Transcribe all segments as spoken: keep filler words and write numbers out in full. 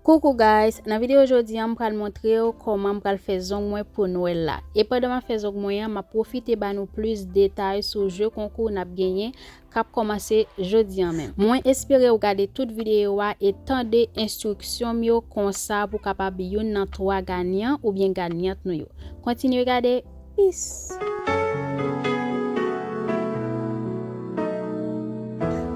Coucou guys, nan videyo jodi an m pral montre w kòman m pral fè zong mwen pou Nwèl la. E pandan m ap fè zong mwen an, m ap pwofite ba nou plis detay sou je konkou n ap genyen k ap kòmanse jodi an menm. Mwen espere w gade tout videyo a e tande enstriksyon m yo konsa pou w kapab youn nan twa ganyan oubyen ganyant nou yo. Kontinye gade. Peace.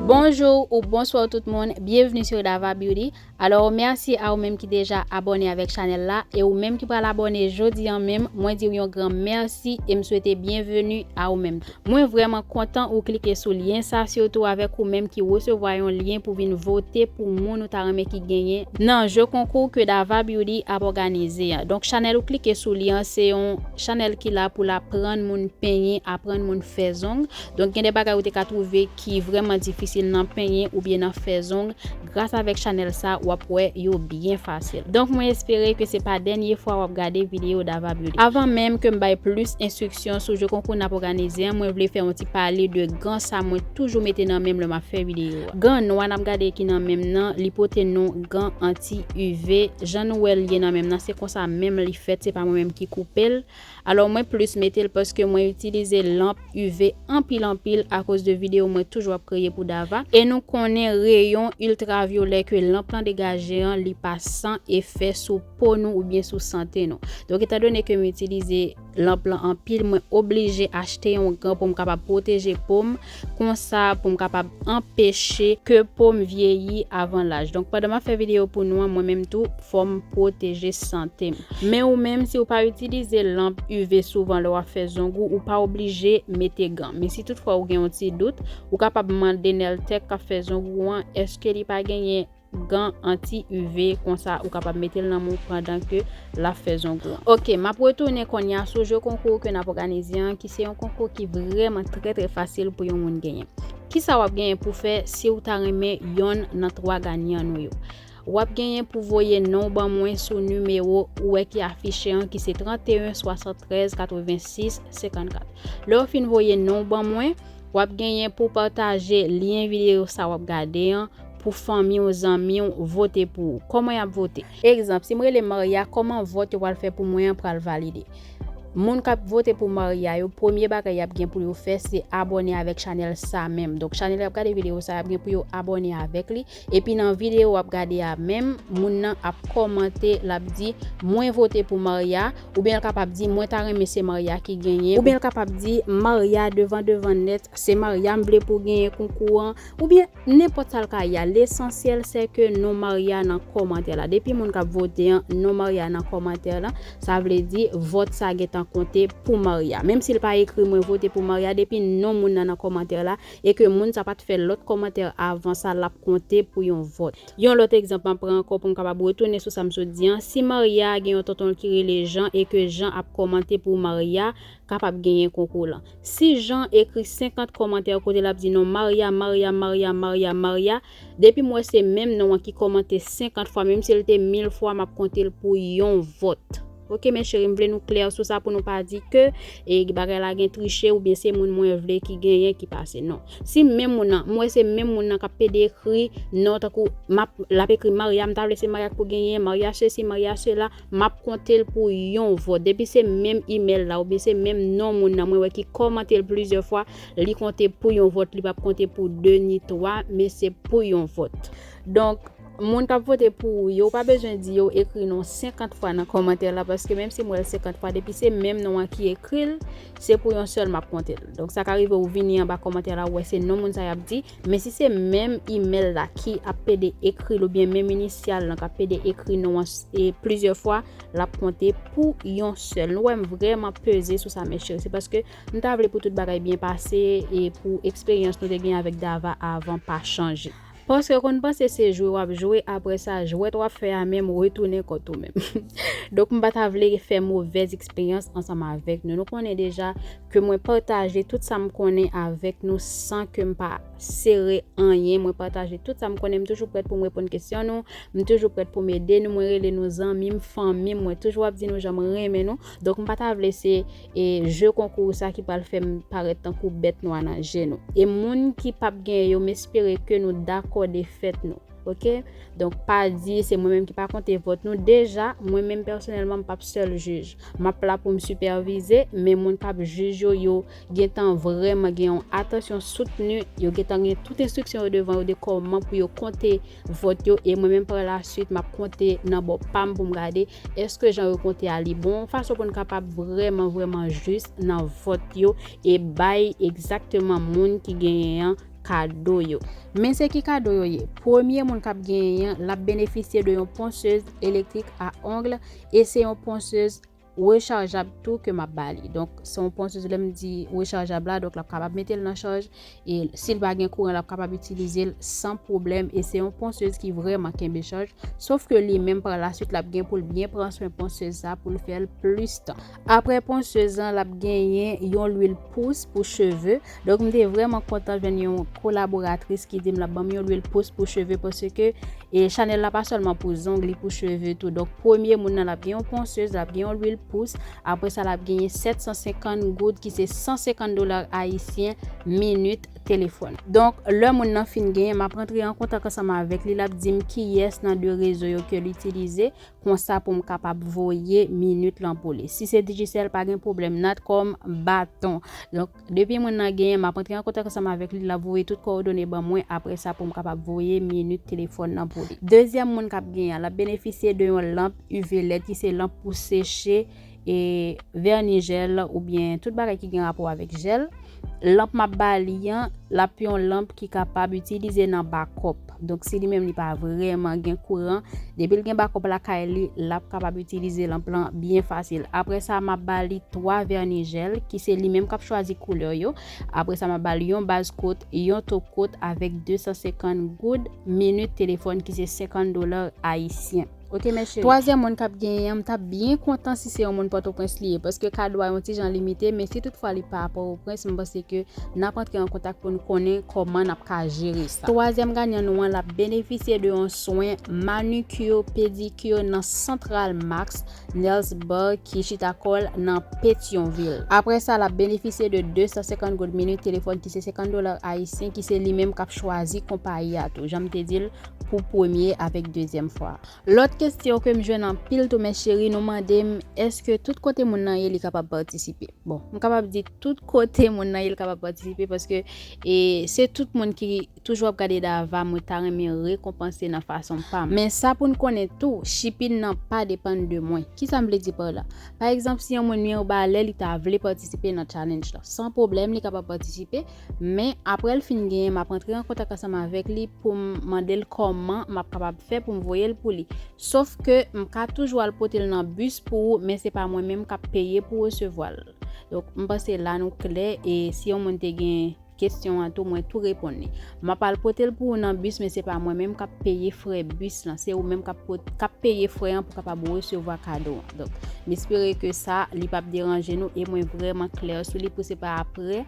Bonjou ou bonswa tout moun, byenvni sou Dava Beauty. Alò, mèsi a ou menm ki deja abòne avèk chanèl la, e ou menm ki pral abòne jodi an menm, mwen di w yon gran mèsi e m swete byenveni a ou menm. Mwen vrèman kontan ou klike sou lyen sa, sitou avèk ou menm ki resevwa yon lyen pou vin vote pou moun ou ta renmen ki genyen nan je konkou ke Dava Beauty ap òganize an. Donk, chanèl ou klike sou li an, se yon chanèl ki la pou l aprann moun penyen, aprann moun fè zong. Donk, gen de bagay ou te ka twouve ki vrèman difisil nan penyen oubyen nan fè zong. Gras avèk chanèl sa, w ap wè yo byen fasil. Donk, mwen espere ke se pa dènye fwa w ap gade videyo Dava Beauty. Avan menm ke m bay plis enstriksyon sou je konkou n ap òganize an, mwen vle fè yon ti pale de gan sa mwen toujou mete nan men m lè m ap fè videyo a. Gan nwa n ap gade ki nan men m nan, li pote non gan anti U V. Jan nou wè l ye nan men m nan, se konsa menm li fèt, se pa mwen menm ki koupe l. Alò, mwen plis mete l paske mwen itilize lanp U V anpil anpil akoz de videyo mwen toujou ap kreye pou Dava. E nou konnen reyon iltravyolè ke lanp lan degaje an, li pa san efè sou po nou oubyen sou sante nou. Donk, etandone ke m itilize lanp lan anpil, mwen oblije achte yon gan pou m kapab pwoteje po m, konsa pou m kapab anpeche ke po m vyeyi avan laj. Donk, pandan m ap fè videyo pou nou an, mwen menm tou, fò m pwoteje sante m. Men ou menm, si w pa itilize lanp U V souvan lè w ap fè zong ou, ou pa oblije mete gan. Men si toutfwa ou gen yon ti dout, ou kapab mande Neltec k ap fè zong ou an, èske li pa genyen gan anti U V, konsa ou kapab mete l nan men w pandan ke l ap fè zong ou an. Ok, m ap retounen kounye a sou je konkou ke n ap òganize an, ki se yon konkou ki vrèman trè, trè fasil pou yon moun genyen. Kisa w ap genyen pou fè si w ta renmen yonn nan twa ganyan nou yo? W ap genyen pou voye non w ban mwen sou nimewo ou wè ki afiche an, ki se trannteyen swasanntrèz katrevensis senkannkat. Lè w fin voye non w ban mwen, w ap genyen pou pataje lyen videyo sa w ap gade an pou fanmi w, zanmi w vote pou ou. Kòman y ap vote? Egzanp, si m rele Maria, kòman vòt yo pral fè pou mwen an pral valide? Moun k ap vote pou Maria yo, premye bagay y ap gen pou yo fè, se abòne avèk chanèl sa menm. Donk, chanèl y ap gade videyo sa, y ap gen pou yo abòne avèk li. Epi nan videyo w ap gade a menm, moun nan ap kòmante, l ap di, "Mwen vote pou Maria," oubyen l kapab di, "Mwen ta renmen se Maria ki genyen," oubyen l kapab di, "Maria devan devan nèt, se Maria m vle pou genyen konkou an," oubyen nenpòt sa l ka ye a. Lesansyèl, se ke non Maria nan kòmantè la. Depi moun k ap vote an, non Maria nan kòmantè la, sa vle di vòt sa gentan konte pou Maria. Menm si l pa ekri "Mwen vote pou Maria", depi non moun nan nan kòmantè la, e ke moun sa pa t fè lòt kòmantè avan sa, l ap konte pou yon vòt. Yon lòt egzanp m ap pran ankò pou m kapab retounen sou sa m sot di an. Si Maria gen yon tonton l ki rele Jean e ke Jean ap kòmante pou Maria, kapab genyen konkou lan. Si Jean ekri senkant kòmantè kote l ap di non Maria, Maria, Maria, Maria, Maria, depi m wè se menm non an ki kòmante senkant fwa, menm si l te mil fwa, m ap konte l pou yon vòt. Ok, mes chéries, m vle nou klè sou sa pou nou pa di ke, e, bagay la gen triche oubyen se moun mwen vle ki genyen ki pase. Non. Si menm moun nan, m wè se menm moun nan k ap pede ekri non, tankou m ap, l ap ekri Maria, m ta vle se Maria k pou genyen, Maria sesi, Maria sela, m ap konte l pou yon vòt. Depi se menm imèl la oubyen se menm non moun nan, mwen wè ki kòmante l plizyè fwa, li konte pou yon vòt, li p ap konte pou de ni twa, men se pou yon vòt. Donk, moun k ap vote pou ou yo, ou pa bezwen di yo ekri non senkant fwa nan kòmantè la, paske menm si m wè l senkant fwa, depi se menm non an ki ekri l, se pou yon sèl m ap konte l. Donk, sa ka rive ou vini anba kòmantè la, ou wè se non moun sa y ap di, men si se menm imèl la ki ap pede ekri l, oubyen menm inisyal lan k ap pede ekri non an s-, e plizyè fwa, l ap konte pou yon sèl. Nou wè m vrèman peze sou sa, mes chéries. Se paske m ta vle pou tout bagay byen pase e pou eksperyans nou te gen avèk Dava avan pa chanje. Paske w konn panse se jwe w ap jwe, apre sa, jwèt w ap fè a menm retounen kont ou menm. Donk, m pa ta vle fè movèz eksperyans ansanm avèk nou. Nou konnen deja ke mwen pataje tout sa m konnen avèk nou san ke m pa sere anyen. Mwen pataje tout sa m konnen. M toujou prèt pou m reponn kesyon nou. M toujou prèt pou m ede nou. Mwen rele nou zanmi m, fanmi m. Mwen toujou ap di nou jan m renmen nou. Donk, m pa ta vle se, e, je konkou sa ki pral fè m parèt tankou bèt nwa nan je nou. E moun ki p ap genyen yo, m espere ke nou dakò defèt nou. Ok? Donk, pa di se mwen menm ki pa konte vòt nou. Deja, mwen menm pèsonèlman, m p ap sèl jij. M ap la pou m sipèvize, men moun k ap jij yo, yo gentan vrèman gen yon atansyon soutni, yo gentan gen tout enstriksyon yo devan yo de kòman pou yo konte vòt yo, e mwen menm pa la swit, m ap konte nan bò pa m pou m gade èske jan yo konte a li bon, fason pou n kapab vrèman, vrèman jis nan vòt yo e bay egzakteman moun ki genyen an kado yo. Men se ki kado yo ye? Premye moun k ap genyen an, l ap benefisye de yon ponsez elektrik a ong e se yon ponsez rechajab tou ke m ap ba li. Donk, se yon ponsez, lè m di rechajab la, donk l ap kapab mete l nan chaj, e si l pa gen kouran, l ap kapab itilize l san pwoblèm, e se yon ponsez ki vrèman kenbe chaj, sof ke li menm, pa la swit, l ap gen pou l byen pran swen ponsez sa pou l fè l plis tan. Apre ponsez lan, l ap genyen yon lwil pous pou cheve. Donk, m te vrèman kontan jwenn yon kolaboratris ki di m l ap ban m yon lwil pous pou cheve, paske e chanèl la pa sèlman pou zong, li pou cheve tou. Donk, premye moun nan, l ap gen yon ponsez, l ap gen yon lwil pous. Apre sa, l ap genyen sèt san senkant goud, ki se san senkant dola ayisyen, minit telefòn. Donk, lè moun nan fin genyen, m ap rantre an kontak ansanm avèk li, l ap di m kiyès nan de rezo yo ke l itilize, konsa pou m kapab voye minit lan pou li. Si se Digicel, pa gen pwoblèm, Natcom, Baton. Donk, depi moun nan genyen, m ap antre an kontak ansanm avèk li, l ap voye tout kowòdone ban mwen, apre sa pou m kapab voye minit telefòn nan pou li. Dezyèm moun k ap genyen an, l ap benefisye de yon lanp U V lèd, ki se lanp pou seche e vèni jèl oubyen tout bagay ki gen rapò avèk jèl. Lanp m ap ba li an, l ap yon lanp ki kapab itilize nan bakòp. Donk, si li menm li pa vrèman gen kouran, depi l gen bakòp lakay li, l ap kapab itilize lanp lan byen fasil. Apre sa, m ap ba li twa vèni jèl, ki se li menm k ap chwazi koulè yo. Apre sa, m ap ba li yon baz kot, yon top kot avèk de san senkant goud minit telefòn, ki se senkant dola ayisyen. Ok, mèsi. Twazyèm moun k ap genyen an, m t ap byen kontan si se yon moun Pòtoprens li ye, paske kado a yon ti jan limite, men si toutfwa li pa Pòtoprens, m panse ke n ap antre an kontak pou n konnen kòman n ap ka jere sa. Twazyèm ganyan nou an, l ap benefisye de yon swen manicure, pedicure nan Central Max Nails Bar ki chita kò l nan Petyonvil. Apre sa, l ap benefisye de de san senkant goud minit telefòn, ki se senkant dola ayisyen, ki se li menm k ap chwazi konpayi a tou. Jan m te di l, pou premye avèk dezyèm fwa. Lòt kesyon ke m jwenn anpil tou, mè cheri, nou mande m, èske tout kote moun nan ye, li kapab patisipe? Bon, m kapab di tout kote moun nan ye, li kapab patisipe, paske e, se tout moun ki toujou ap gade Dava, mwen ta renmen rekonpanse nan fason pa m. Men sa pou n konnen tou, shipping nan pa depann de mwen. Kisa m vle di pa la? Pa egzanp, si yon moun Mibalè, li ta vle patisipe nan challenge la, san pwoblèm, li kapab patisipe, men apre l fin genyen, m ap antre an kontak ansanm avèk li pou m mande l kòman m ap kapab fè pou m voye l pou li. Sof ke m ka toujou al pote l nan bis pou ou, men se pa mwen menm k ap peye pou resevwa l. Donk, m panse la nou klè, e si yon moun te gen kesyon an tou, mwen tou reponn li. M ap al pote l pou ou nan bis, men se pa mwen menm k ap peye frè bis lan. Se ou menm k ap pot-, k ap peye frè an pou kapab resevwa kado an. Donk, m espere ke sa, li p ap deranje nou, e mwen vrèman klè sou li, pou se pa apre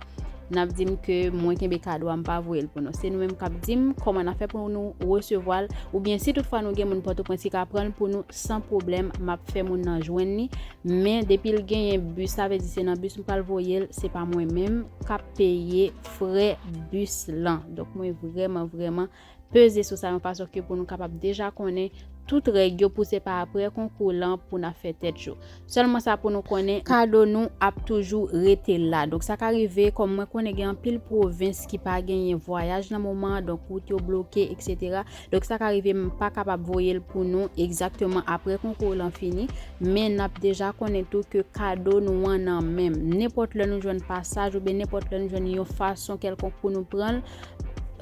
n ap di m ke mwen kenbe kado a, m pa voye l pou nou. Se nou menm k ap di m kòman n ap fè pou nou resevwa l, oubyen si toutfwa nou gen moun Pòtoprens ki ka pran l pou nou, san pwoblèm, m ap fè moun nan jwenn li. Men depi l genyen bis, sa vle di se nan bis m pral voye l, se pa mwen menm k ap peye frè bis lan. Donk, mwen vrèman, vrèman peze sou sa yon fason ke pou nou kapab deja konnen tout règ yo, pou se pa apre konkou lan pou n ap fè tèt cho. Sèlman sa pou nou konnen, kado nou ap toujou rete la. Donk, sa ka rive, kòm mwen konnen gen anpil pwovens ki pa genyen vwayaj nan moman an, donk wout yo bloke, etsetera. Donk, sa ka rive m pa kapab voye l pou nou egzakteman apre konkou lan fini, men n ap deja konnen tou ke kado nou an nan men m. Nenpòt lè nou jwenn pasaj oubyen nenpòt lè nou jwenn yon fason kèlkonk pou nou pran l,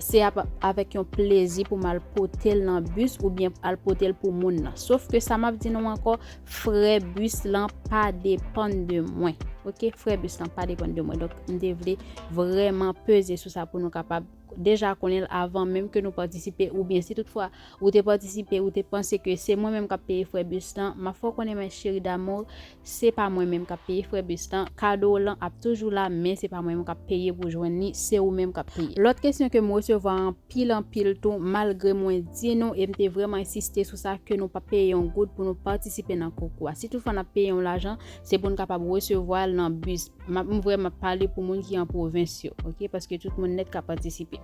se ap-, avèk yon plezi pou m al pote l nan bis oubyen al pote l pou moun nan. Sof ke sa m ap di nou ankò, frè bis lan pa depann de mwen. Ok, frè bis lan pa depann de mwen. Donk, m te vle vrèman peze sou sa pou nou kapab deja konnen l avan menm ke nou patisipe, oubyen si toutfwa ou te patisipe, ou te panse ke se mwen menm k ap peye frè bis lan, m ap fè w konnen, mè cheri damou, se pa mwen menm k ap peye frè bis lan. Kado w lan ap toujou la, men se pa mwen menm k ap peye pou jwenn li, se ou menm k ap peye. Lòt kesyon ke m resevwa anpil, anpil tou, malgre mwen di nou, e m te vrèman ensiste sou sa, ke nou p ap peye yon goud pou nou patisipe nan konkou a. Si toutfwa n ap peye yon lajan, se pou n kapab resevwa l nan bis. M ap, m vrèman pale pou moun ki an pwovens yo, ok? Paske tout moun nèt ka patisipe.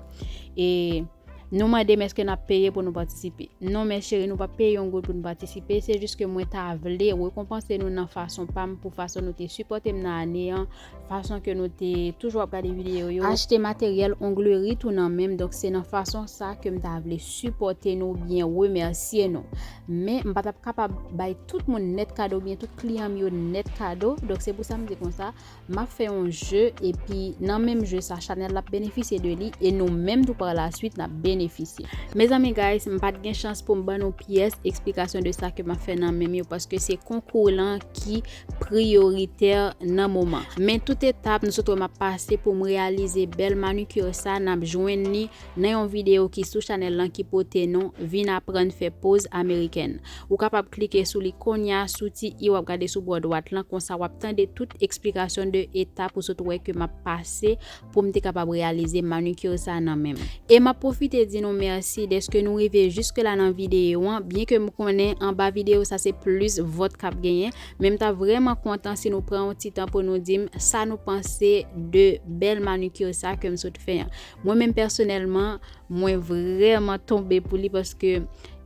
E Nou mande m èske n ap peye pou nou patisipe. Non, mè cheri, nou p ap peye yon goud pou nou patisipe. Se jis ke mwen ta vle rekonpanse nou nan fason pa m, pou fason nou te sipòte m nan ane an, fason ke nou te toujou ap gade videyo yo, achte materyèl ongleri tou nan men m. Donk, se nan fason sa ke m ta vle sipòte nou oubyen remèsye nou. Men, m pa t ap kapab bay tout moun nèt kado oubyen tout kliyan m yo nèt kado. Donk, se pou sa m di konsa, m ap fè yon je, epi nan menm je sa, chanèl la ap benefisye de li, e nou menm tou pa la swit n ap benefisye. Mezanmi, guys, m pa t gen chans pou m ban nou pyès eksplikasyon de sa ke m ap fè nan men m yo, paske se konkou lan ki priyoritè nan moman. Men tout etap nou sot wè m ap pase pou m reyalize bèl manikir sa, n ap jwenn li nan yon videyo ki sou chanèl lan ki pote non Vin aprann fè poz amerikèn. Ou kapab klike sou li kounye a sou ti i w ap gade sou bò dwat lan, konsa w ap tande tout eksplikasyon de etap ou sot wè ke m ap pase pou m te kapab reyalize manikir sa nan men m. E m ap pwofite di nou mèsi dèske nou rive jiske la nan videyo an, byen ke m konnen anba videyo sa se plis vòt k ap genyen, men m ta vrèman kontan si nou pran yon ti tan pou nou di m sa nou panse de bèl manikir sa ke m sot fè an. Mwen menm pèsonèlman, mwen vrèman tonbe pou li paske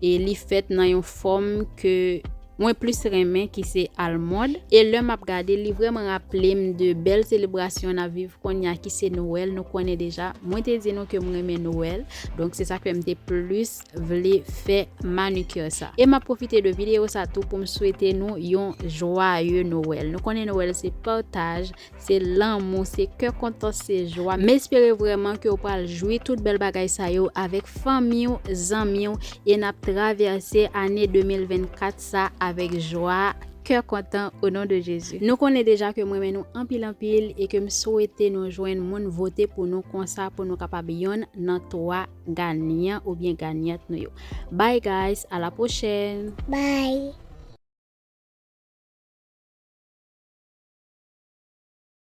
e li fèt nan yon fòm ke mwen plis renmen, ki se almond. E lè m ap gade, li vrèman raple m de bèl selebrasyon n ap viv kounye a, ki se Nwèl. Nou konnen deja, mwen te di nou ke m renmen Nwèl. Donk, se sa ke m te plis vle fè manikir sa. E m ap pwofite de videyo sa tou pou m swete nou yon jwaye Nwèl. Nou konnen Nwèl se pataj, se lanmou, se kè kontan, se jwa. M espere vrèman ke w pral jwi tout bèl bagay sa yo avèk fanmi w, zanmi w, e n ap travèse ane de mil vennkat sa avèk jwa, kè kontan, o non de Jezi. Nou konnen deja ke m renmen nou anpil anpil e ke m swete nou jwenn moun vote pou nou konsa pou nou kapab yonn nan twa ganyan oubyen ganyant nou yo. Bye guys, a la pwochèn. Bye.